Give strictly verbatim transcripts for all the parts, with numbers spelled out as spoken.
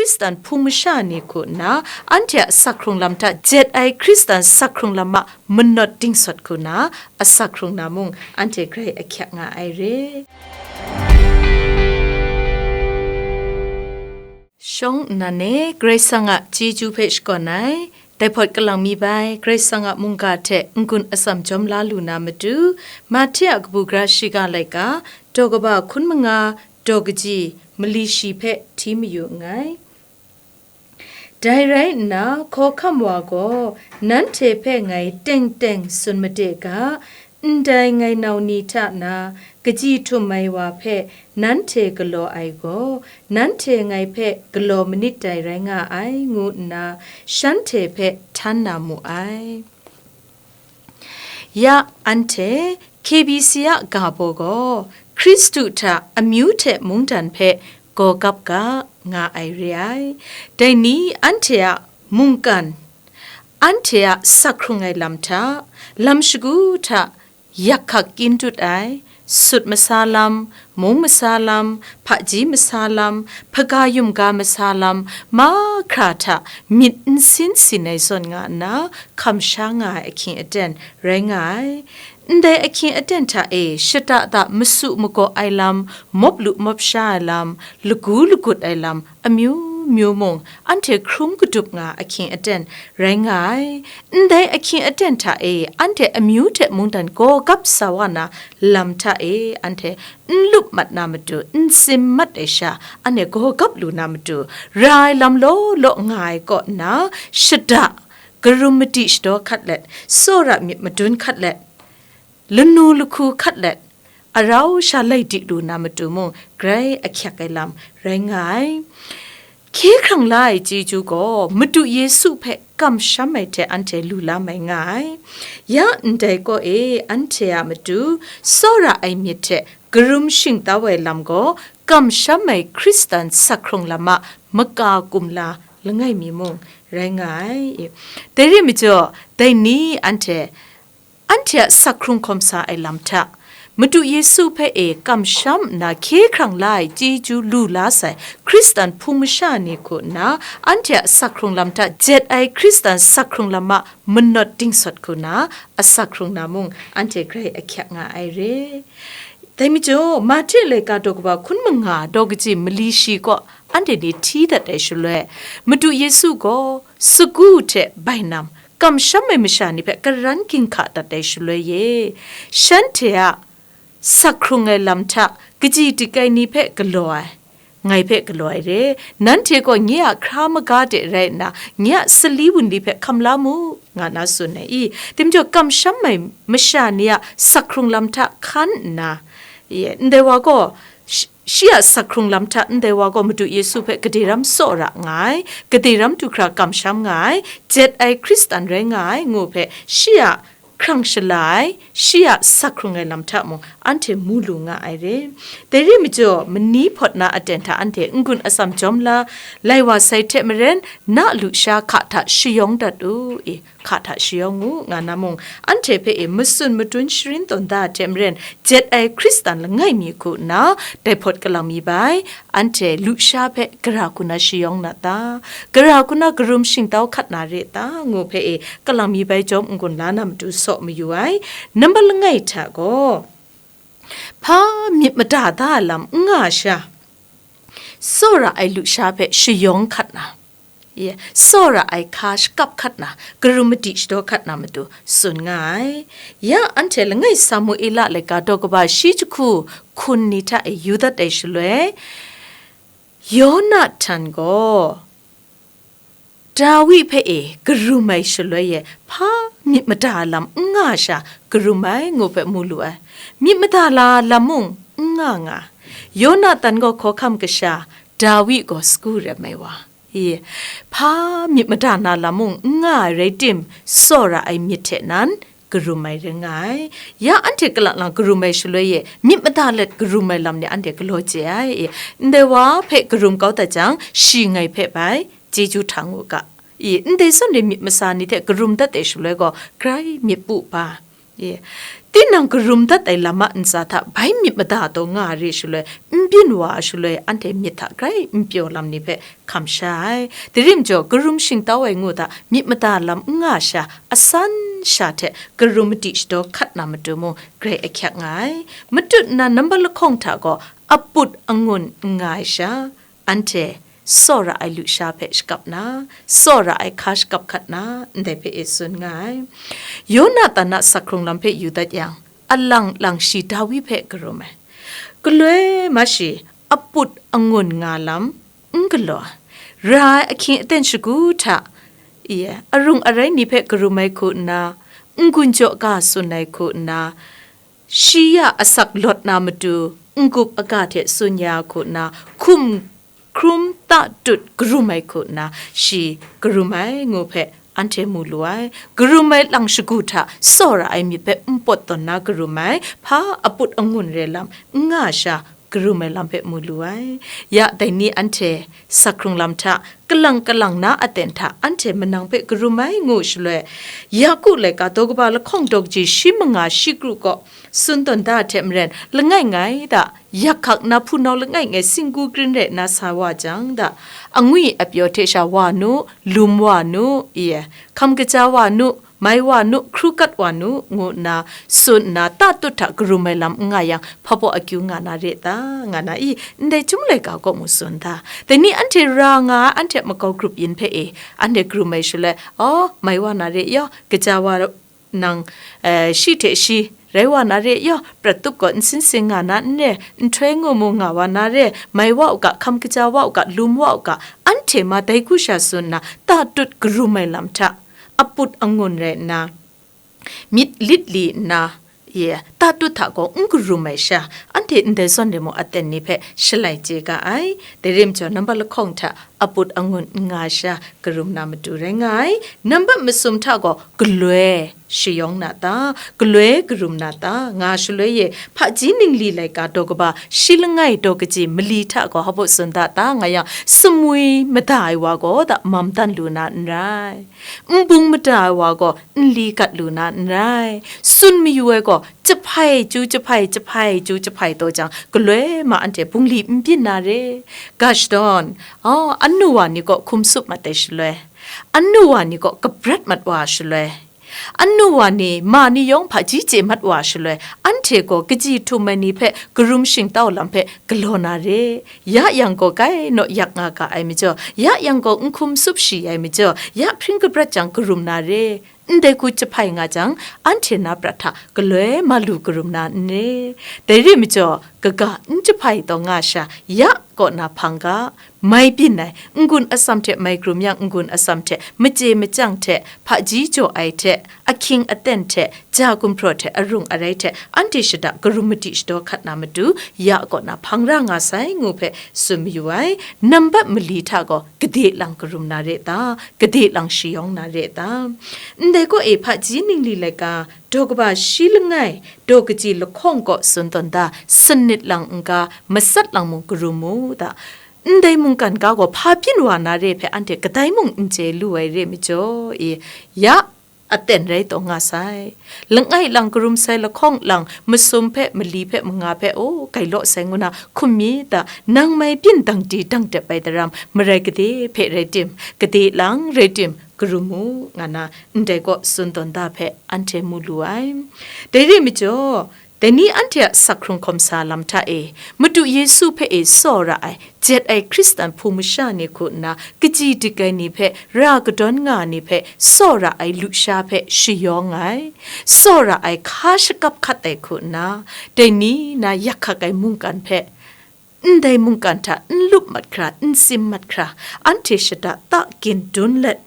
Hkristan hpung masha ni hku nna, anhte a asak hkrung lam hta jet ai Hkristan asak hkrung lam a manawt dingsawt hku na, asak hkrung na mung anhte grai ahkyak nga ai re. Shawng nnan e, Karai Kasang a chyeju hpe shakawn ai, dai hpawt kalang mi bai, Karai Kasang a mungga hte n-gun atsam jawm la lu na matu, Mahte a kabu gara shiga laika, daw kaba hkun manga, daw kaji, mali shi hpe hti mayu nngai. Dai rai nna, hkawhkam wa gaw, nanhte hpe ngai teng teng tsun made ga, ndai ngai nau ni hta na, kaji htum ai wa hpe nanhte galaw ai gaw, nanhte ngai hpe galaw manit dai rai nga ai, ngu nna shanhte hpe htan na mu ai. Ya anhte K B C a ga baw gaw, Hkristu hta amyu hte mungdan hpe gawgap ga nga ai re ai. Dai ni anhte a mungkan, anhte a asak hkrung ai lam hta, lam shagu hta yak hkak kyin dut ai, sut masa lam, mung masa lam, hpaji masa lam, hpaga yumga masa lam, mahkra hta myit n sin sin ai zawn nga nna, kamsha nga ai ahkying aten rai nga ai. Ndai ahkying aten hta e shada da masu magaw ai lam, mawp lu mawp sha ai lam, lagu lagut ai lam, amyu myu mung, anhte hkrum kadup nga ahkying aten rai nga ai. Ndai ahkying aten hta e anhte amyu hte mungdan gawgap sa wa na lam hta e anhte n lup mat na matu, n sim mat ai sha, anhte gawgap lu na matu, ra ai lam law law nga ai kaw nna, shada, karum madi shadaw hkat let, tsawra myit madun hkat let, lanu lahku hkat let, arau sha lai di lu na matu mung, grai ahkyak ai lam rai nga ai. Hkye hkrang la ai chyeju gaw, Madu Yesu hpe kamsham ai hte anhte lu la mai nga ai. Ya ndai kaw e, anhte a matu tsawra ai myit hte karum shingtau ai lam gaw, kamsham ai Hkristan asak hkrung lam a maka kumla langai mi mung rai nga ai. Dai re majaw, dai ni anhte, anhte a asak hkrung hkawm sa ai lam hta, Madu Yesu hpe e kamsham nna hkye hkrang la ai chyeju lu la sai Hkristan hpung masha ni hku nna, anhte a asak hkrung lam hta jet ai Hkristan asak hkrung lam a manawt dingsawt hku na, asak hkrung na mung anhte grai ahkyak nga ai re. Dai majaw, Mahte laika daw kaba hkun manga daw kaji mali shi kaw anhte ni hti dat ai shaloi, Madu Yesu gaw sagu hte bainam, kamsham ai masha ni hpe karan ginhka dat ai shaloi e, shanhte a asak hkrung ai lam hta kaji dik ai ni hpe galaw ai, ngai hpe galaw ai re. Nanhte gaw nye a hkra maga de rai nna, nye a sali wunli hpe hkam la mu, nga na tsun ai i? Dai majaw, kamsham ai masha ni a asak hkrung lam hta hkan nna, ye, ndai wa gaw, shi, shi a asak hkrung lam hta ndai wa gaw Madu Yesu hpe gade ram tsawra nga ai, gade ram du hkra kamsham nga ai, jet ai Hkristan rai nga ai, ngu hpe shi a hkrang shala ai, shi a asak hkrung ai lam hta mung anhte mu lu nga ai re. Dai re majaw, mani hpawt na aten hta anhte n-gun atsam jawm la lai wa sai hte maren, na lusha hka hta shayawng dat u, i, hka hta shayawng u, nga na mung, anhte hpe e matsun matun sharin tawn da ai hte maren, jet ai Hkristan langai mi hku nna, dai hpawt kalang mi bai, anhte lusha hpe gara hku na shayawng na ta? Gara hku na karum shingtau hkat na re ta? Ngu hpe e kalang mi bai jawm n-gun la na matu saw mayu ai. Nambat langai hta gaw, hpa myit mada da ai lam n nga sha, tsawra ai lusha hpe shayawng hkat na, ye, tsawra ai hka shakap hkat na, karum madi shadaw hkat na matu tsun nga ai. Ya anhte langai Samuela laika daw kaba shi jahku hkun ni hta e yu dat ai shaloi, Yonahtan gaw Dawi hpe e karum ai shaloi e, hpa myit mada lam n nga sha karum ai ngu hpe mu lu ai. Myit mada la lam mung n nga nga. Yonahtan gaw hkawhkam kasha, Dawi gaw sagu rem ai wa. I, hpa myit mada na lam mung n nga ai rai tim, tsawra ai myit hte nan karum ai rai nga ai. Ya anhte kalang lang karum ai shaloi e, myit mada let karum ai lam ni anhte galaw chye ai. I, ndai wa hpe karum kau dat jang, shi ngai hpe bai chyeju htang u ga. I, ndai zawn e myit masa ni hte karum dat ai shaloi gaw, grai myit pu ba. I, tinang karum dat ai lam a ntsa hta bai myit mada taw nga re shaloi, n byin wa ai shaloi, anhte myit hta grai n pyaw lam ni hpe hkam sha ai. Dai rim jaw, karum shingtau ai ngu hta myit mada lam n nga sha, asan sha hte karum madi shadaw hkat na matu mung grai ahkyak nga ai. Matut nna nambat lahkawng hta gaw aput angun n nga ai sha, anhte tsawra ai lusha hpe shakap na, tsawra ai hka shakap hkat na, ndai hpe e tsun nga ai. Yonatan a sak hkrung lam hpe yu dat yang, alang lang shi Dawi hpe karum ai. Galoi ma shi, aput angun nga lam n galaw ai, ra ai ahkying aten shagu hta, ye, arung arai ni hpe karum ai hku nna, n-gun jaw ga tsun ai hku nna, shi ya asak lawt na matu n-gup aga hte tsun ya hku nna, hkum hkrum ta tut karum ai hku nna, shi karum ai ngu hpe anhte mu lu ai. Karum ai lang shagu hta tsawra ai myit hpe npawt tawn na karum ai, hpa aput angun re lam n nga sha, karum ai lam hpe mu lu ai. Ya dai ni anhte sak hkrung lam hta, kalang kalang na aten hta anhte manang hpe karum ai ngu shaloi, Yaku laika daw kaba lahkawng daw kaji shi manga shi kru kaw tsun tawn da hte maren, langai ngai da, yak hkak na hpunau langai ngai singgu grin rai na sa wa jang da, angwi apyaw hte sha wa nu, lum wa nu, i, hkam kaja wa nu, mai wa nu, hkru kat wa nu, ngu nna tsun nna, ta tut hta karum ai lam n nga yang, hpa baw akyu nga na re ta, nga na i, ndai chyum laika kaw mu tsun ta. Dai ni anhte ra nga ai, anhte makau grup yin hpe e, anhte karum ai shaloi, aw, mai wa na re yaw, kaja wa nang, eh, shi hte shi rai wa na re yaw, prat tup gaw n sin sing nga na n re, nhtoi ngu mu nga wa na re, mai wa u ga, hkam kaja wa u ga, lum wa u ga, anhte ma dai hku sha tsun nna, ta tut karum ai lam hta, aput angun rai nna, myit lit li nna, ye, ta tut hta gaw n karum ai sha, anhte ndai zawn re mung aten ni hpe shalai chye ga ai. Dai rim jaw, nambat lahkawng hta aput angun n nga sha, karum na matu rai nga ai. Nambat masum hta gaw galoi shayawng na ta, galoi karum na ta, nga shaloi ye, hpaji ningli laika daw kaba shi langai daw kaji mali hta gaw hpa baw tsun da ta, nga yang, sumwi mada ai wa gaw da mam dan lu na n rai. Nbung mada ai wa gaw nli gat lu na n rai. Tsun mayu ai gaw jahpai chyu jahpai, jahpai chyu jahpai taw jang, galoi ma anhte bungli n byin na re. Ga shadawn, aw, anu wa ni gaw hkum tsup mat ai shaloi, anu wa ni gaw kabrat mat wa shaloi, anu wa ni ma ni yawng hpaji chye mat wa shaloi, anhte gaw kaji htum ai ni hpe karum shingtau lam hpe galaw na re. Ya yang gaw kai naw yak nga ga ai majaw, ya yang gaw n hkum tsup shi ai majaw, ya hpring kabrat jang karum na re. Ndai hku jahpai nga jang, anhte na prat hta galoi ma lu karum na n re? Dai re majaw, kaga n jahpai taw nga sha, ya kaw na hpang ga, mai byin ai, n-gun atsam hte mai krum yang n-gun atsam hte machye machyang hte, hpaji jaw ai hte, ahkying aten hte, ja gumhpraw hte, arung arai hte, anhte shada karum madi shadaw hkat na matu, ya kaw na hpang ra nga sai, ngu hpe tsun mayu ai. Nambat mali hta gaw gade lang karum na re ta? Gade lang shayawng na re ta? Ndai kaw e, hpaji ningli laika daw kaba shi langai daw kaji lahkawng kaw tsun tawn da, sanit lang n-ga, matsat lang mung karum mu da. Ndai mungkan ga gaw hpa byin wa na re hpe anhte kadai mung n chye lu ai re majaw, e, ya aten rai taw nga sai. Langai lang karum sai lahkawng lang, masum hpe, mali hpe, manga hpe, o, gailaw sai ngu na hkum mi ta? Nang mai byin dang di dang dep ai daram, marai gade hpe rai tim, gade lang rai tim, karum mu, nga na ndai kaw tsun tawn da hpe anhte mu lu ai. Dai re majaw, dai ni anhte a sak hkrung hkawm sa lam hta e, Madu Yesu hpe e tsawra ai, jet ai Hkristan hpung masha ni hku nna, kaji dik ai ni hpe ra kadawn nga ai ni hpe tsawra ai lusha hpe shayawng ai, tsawra ai hka shakap hkat ai hku nna, dai ni na yak hkak ai mungkan hpe, ndai mungkan hta n lup mat hkra, n tsim mat hkra, anhte shada ta gin dun let,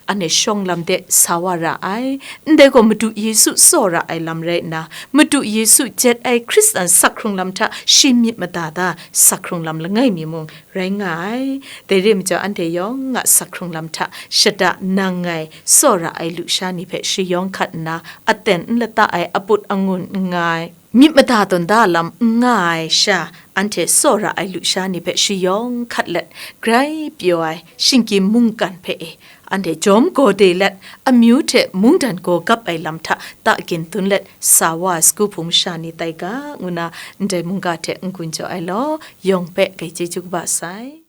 anhte shawng lam de sa wa ra ai. Ndai gaw Madu Yesu tsawra ai lam rai nna, Madu Yesu jet ai Hkristan sak hkrung lam hta shi myit mada da sak hkrung lam langai mi mung rai nga ai. Dai re majaw, anhte yawng a sak hkrung lam hta shada nang ngai tsawra ai lusha ni hpe shayawng hkat nna, aten n lata ai, aput angun n nga ai, Myit mada tawn da lam n nga ai sha, anhte tsawra ai lusha ni hpe shayawng hkat let, grai pyaw ai shinggyim mungkan hpe e, anhte jawm gaw de let, amyu hte mungdan gaw gap ai lam hta ta gin dun let sa wa ai sagu hpung masha ni tai ga, ngu na ndai mungga hte n-gun jaw ai law, yawng hpe grai chyeju kaba sai.